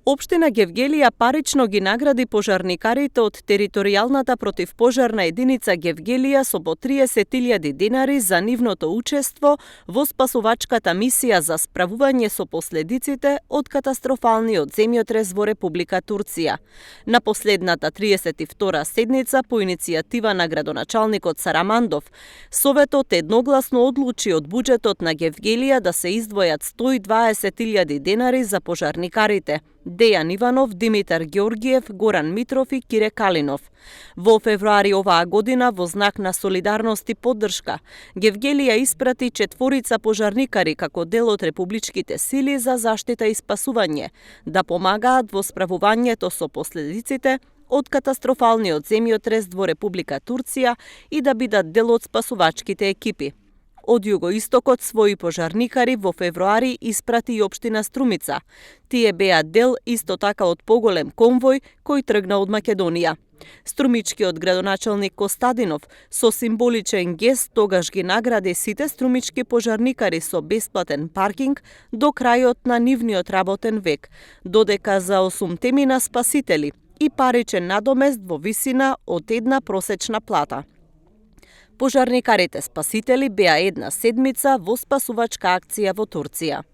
Општина Гевгелија парично ги награди пожарникарите од територијалната противпожарна единица Гевгелија со по 30.000 денари за нивното учество во спасувачката мисија за справување со последиците од катастрофалниот земјотрес во Република Турција. На последната 32-та седница по иницијатива на градоначалникот Сарамандов, Советот едногласно одлучи од буџетот на Гевгелија да се издвојат 120.000 денари за пожарникарите Дејан Иванов, Димитар Ѓоргиев, Горан Митров и Кире Калинов. Во февруари оваа година, во знак на солидарност и поддршка, Гевгелија испрати 4 пожарникари како дел од републичките сили за заштита и спасување, да помагаат во справувањето со последиците од катастрофалниот земјотрес во Република Турција и да бидат дел од спасувачките екипи. Од југоистокот своји пожарникари во февруари испрати и општина Струмица. Тие беа дел исто така од поголем конвој кој тргна од Македонија. Струмичкиот градоначалник Костадинов со символичен гест тогаш ги награди сите струмички пожарникари со бесплатен паркинг до крајот на нивниот работен век, додека за 8 мина спасители и паричен надомест во висина од 1 просечна плата. Пожарникарите спасители беа една седмица во спасувачка акција во Турција.